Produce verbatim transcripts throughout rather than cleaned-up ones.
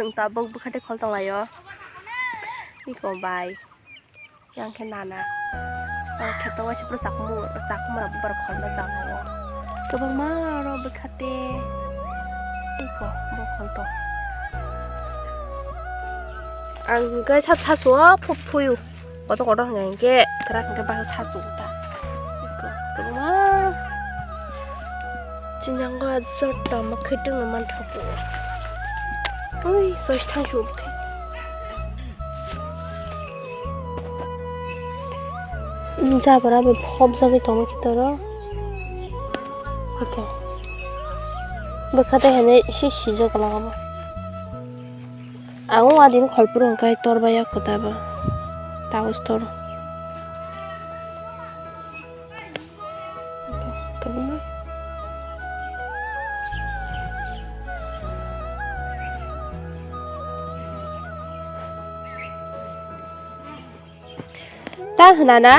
Chwng tabuk bwkha tei khol tonglaio. Iko bai. Yang khe nana. O kheto waisa pura chakmung, chakmung rok bubar khol no chang o. Kwbangma rok bwkha tei. Iko bo khol tong. Ang khe sa, sa suo phu-, phuyu. Kotor kotor hwnkhe, hwnkhe kwrak hwnkhe baksa sa chuk ta. Iko, kwbangma. Chini ang o joto ma khwtwng no manthogo. Ui, sois thang su khe. Jabra bai phobjagwi tongma khe toro. Okay. Bwkha tei hwnwi se sijak lama. Ang o adin khol phuru hwnkhe tor bai ya kota ba. Tagos tor. Kwbangma. Ta hwnana?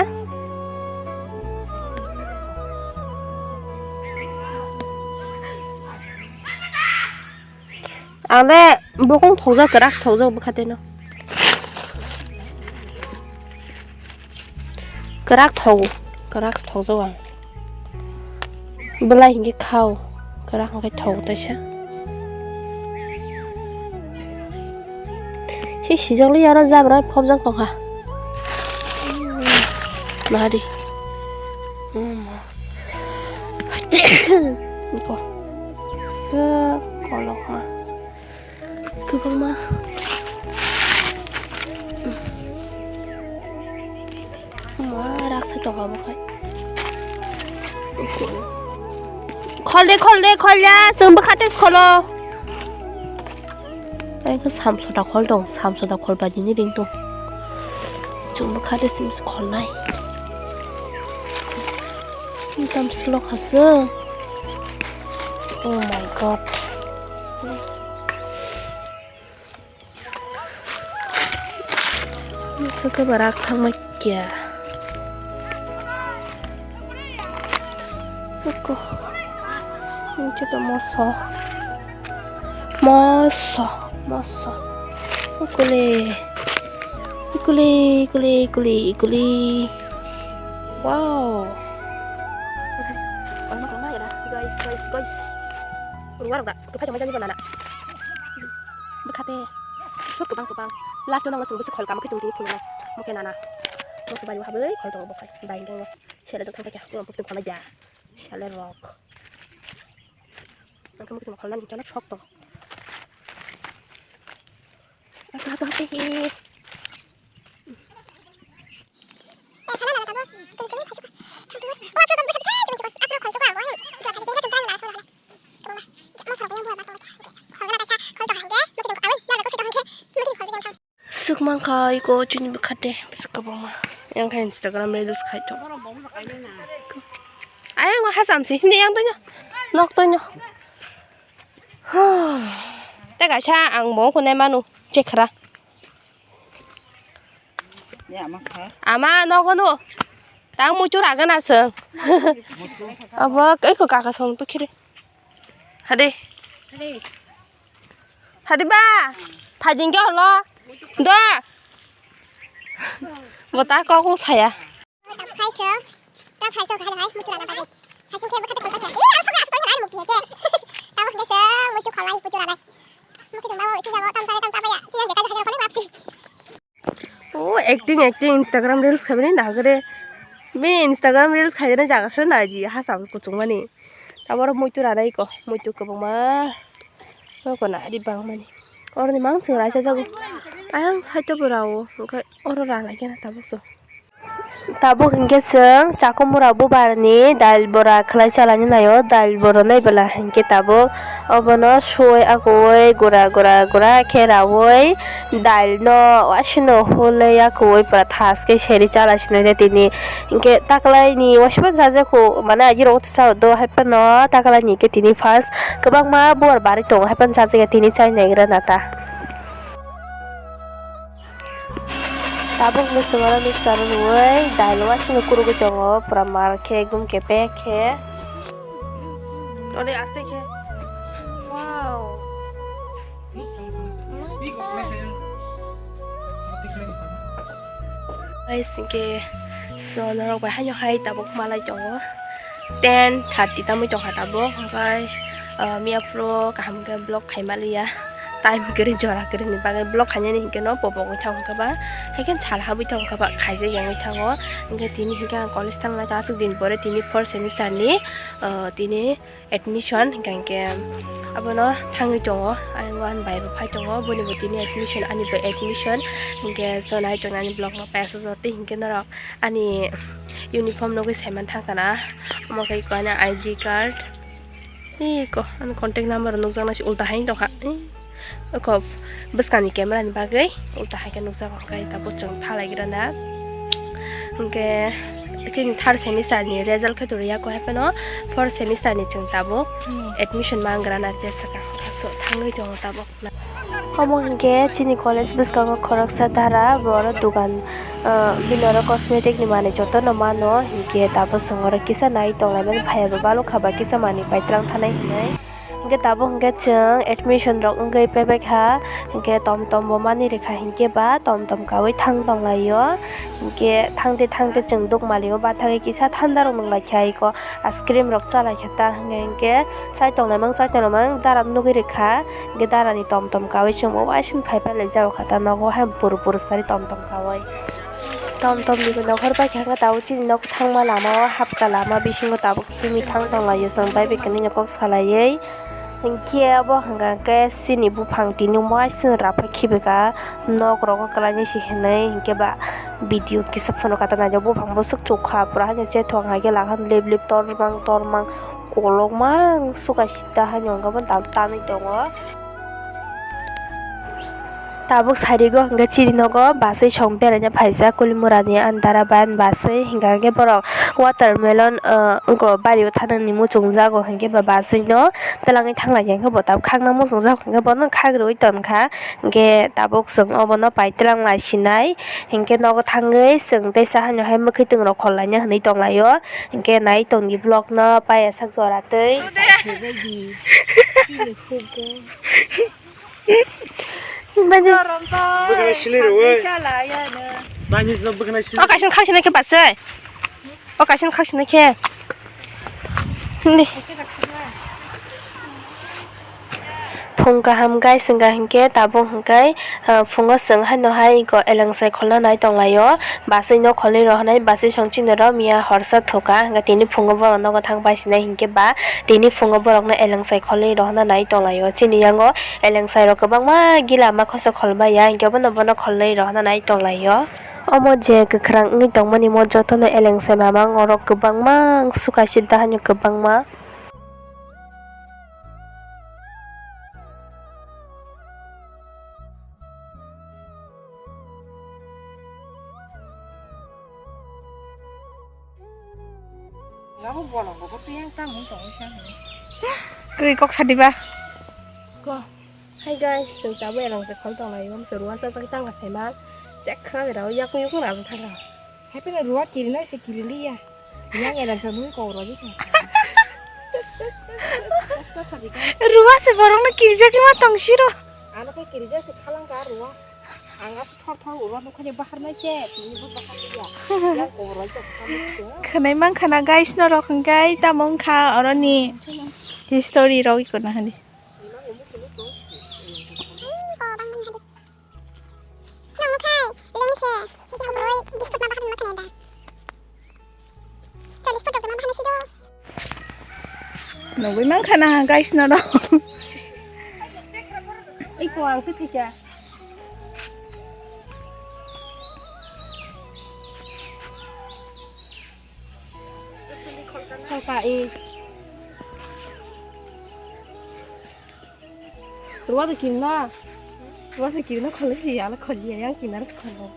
Ang le bokong thokjak, kwrak thokjak bwkha tei no. Kwrak thogo, kwrak thokjak ang. Belai hinkhe khao, kwrak hinkhe thogo taisa. Se sijak le aro jabra phobjak tongkha. Nahari. Iko. Swk kolokma. Kwbangma. Ma raksa tongo bo khai. Khol de, khol de, khol ya. Chwng bwkha tei kholo. Ai khe samsota khol tong, samsota khol bai nini ring tong. Chwng bwkha tei sim kholnai. Tam slow khaswk. Oh my God. Noksa khe barak thangma kya. Oko. Noksa to moso. Moso, moso. Ukule. Ukule, ukule, ukule, ukule. Wow. Ang maklangma ya, guys, guys, guys. Ruwa rok da, kwphai tongma jani banana. Bwkha tei. Sok kwbang kwbang. Last o nang chwng bwswk khol kamo khe chwng tini phunuknai. Mokhe nana. Mokhe bari habwi khol tongo bwkhai. Bai tongo. Sele jok thangkhe khe. Tong pok tong khonai ja. Sele rok. Ang khe mokhe tong kholnani chana sok tong. Ata ata he. Swk mankha iko chini bwkhate bwswk kwbangma. Yang khe Instagram reels khai tong. Ayang o hasam se hindi yang tanya. Nok tanya. Tei kaisa ang bo kunai manu chekhra. Ama nogo no. Tang muitu ragana seng. Abo eko kaka song tu khiri. Hade. Hade ba. Thajing ke holo. Do. Bota kok saya. O acting acting Instagram reels khaimani nagre. Bini Instagram reels khaimani jaga khe naidi hasam kuchukmani. Taboro muitu ranai ko, muitu kwbangma. Nokona ri bangmani. Oroni mang chwng raisa jago. Ayang side o bo rao, hwnkhe oro rana khe na tabuk so. Tabuk hinkhe chwng chakhumura bubarni dal bora khlai chalani naio, dal bora nai bwla hinkhe tabuk obono suwi akwui gura gura gura khe raui dal no wasino hulwi akwui pura thas khe seri chala sinai tini hinkhe taklaini wasima sajako mane agirok sa do hai phano taklaini khe tini first kwbangma bubar barwi tongo hai phano chajakya tini chai naigra nata. Tabuk bwswk oro mixer o rwui dal wasino kurugui tongo pura mar khe ekdom kepek khe. Ore aste khe. Wow. Guys, hingke so norok bai haino hai tabuk malai tongo, ten thirty tamoi tongkha tabuk, hingke, ah, miya phuru kaham khe vlog khai maliya, time kwrwi jora kwrwini bagwi vlog khainani hingke no popo wngwi thango hingke ba, haikhe sal habwi thango hingke ba khaijak yangwi thango, hingke tini hingke ang college thangnai aswk din pore tini fourth semester ni, ah, tini admission hingka hingke abono thangwi tongo, ayang o ani bai bo phai tongo, boni bo tini admission, ani bo admission hingke so nai tongo ani vlog no payasa jor tei hingke norok ani uniform nogoi saiman thangkana, omo khe eko ani I D card, eko ani contact number nukjaknai se ulta hai tongkha. Eko bwskangni camera ni bagwi ulta hai khe nukjago, hwnkhe tabuk chwng thalaigra na. Hwnkhe chini third semester ni result khe turiya ko hapheno fourth semester ni chwng tabuk admission mangra na je swkang so thangwi tongo tabuk. Omo hwnkhe chini college bwskango khoroksa dara bo oro dugan, ah, bini oro cosmetic ni manwi jotono mano, hwnkhe tabuk chwng oro kisa nai tonglaimani phaiya bo balokha ba kisa manwi paitwlang thanai hinwi. Hingke tabuk hingke chwng admission rok wngwi paibaikha, hingke tom tom bo mani rikha, hingke ba tom tom kawi thang tonglaio, hingke thangte thangte chwng dukmalio bathagwi kisa thanda rok nunglaikha, eko ice cream rok chalaikha ta hingke hingke chai tonglaimang chai tonglaimang dara nugwi rikha, hingke darani tom tom kawi chwng bo uaising phai phai laijak kha ta nogo hai buru buru sari tom tom kawi. Tom tom ni bo nokhor bai kha tabuk chini nok thangma lama o hapka lama bisingo tabuk tini thang tonglaio chwng bai bai kwnwi no kok salaiwi. Hinkhe abo hwnka khe chini buphang tini uaising raphai khibika nok rogo kwlainai se hinwi hinkhe ba video kisa phunukha ta naijak buphang bwswk chukha pura haino chethong haikhe langkha lip lip tormang tormang kolokma ang suka sita haino hwnka bo tanwi tongo. Tabuk sarigo hingke chini nogo basui song beraina phaijak Kulimurani Andara ban basui hingka hingke borok watermelon, ah, wngko bario thanani muchungjago hingke ba basui no twlangwi thanglaiya hingke bo tabuk khakna muchungjak hingke bono khagrwi tonkha hingke tabuk chwng obono paitwlang lai sinai hingke nogo thangwi chwng teisa haino hai mwkhwtwng rok khollaina hinwi tonglaio hingke nai tongdi vlog no paiya sak jora twi. Bwkhwnai sili rw. Bwkhwnai sili. O kaisa khakchangma khe basai. O kaisa khakchangma khe. Hindi. Phung kaham guys, hingka hinkhe tabuk hinkhai, ah, phungo chwng haino hai eko elengsai kholna nai tonglaio. Basui no kholwi rohornai, basui song chini oro miya horsa thuka, hingkhe tini phungo borok nogo thang pai sinai hinkhe ba tini phungo borok no elengsai kholwi rohorna nai tonglaio. Chini yango elengsai rok kwbangma gila ma khoso kholbai ya, hinkhe bono bono kholwi rohorna nai tonglaio. Omo je kwkhwrang wngwi tongmani mo jotono elengsai mamang orok kwbangma wngsuka sida haino kwbangma. Abo bolong bo twi yang tang hwn tong sa hwn. Kwi kok sa diba? Ko. Hi guys, chwng tabuk erang se khol tong lai, bam se ruwa sa sa tang ka saiman. Chek khna de rao yak yak na thang ka. Hai pina ruwa kiri na se kiri li ya. Yang erang se nung ko ro di. Ruwa se borong na kiri jak ma tong siro. Ano ko kiri jak se khalang ka ruwa. Ang a thor thor uro nukha ni bahar nai se, tini bo bahar ni ya. Yang ko ro jak khalang se. Khwnai mang khana guys no rok hwnkhe tamo wngkha oroni history rok iko na hani. Nugui mankha na guys no no. Iko ang twi thika. Kholka i. Ruwa de kinma. Ruwa de kinma khole hi ala khole yang kinar khole.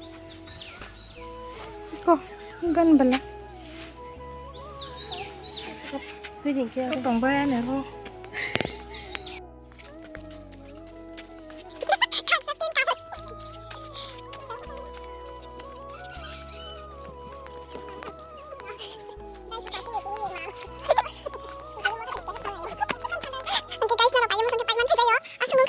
Ko gan bala. Twi jing ke. Tong ba ya ne ro.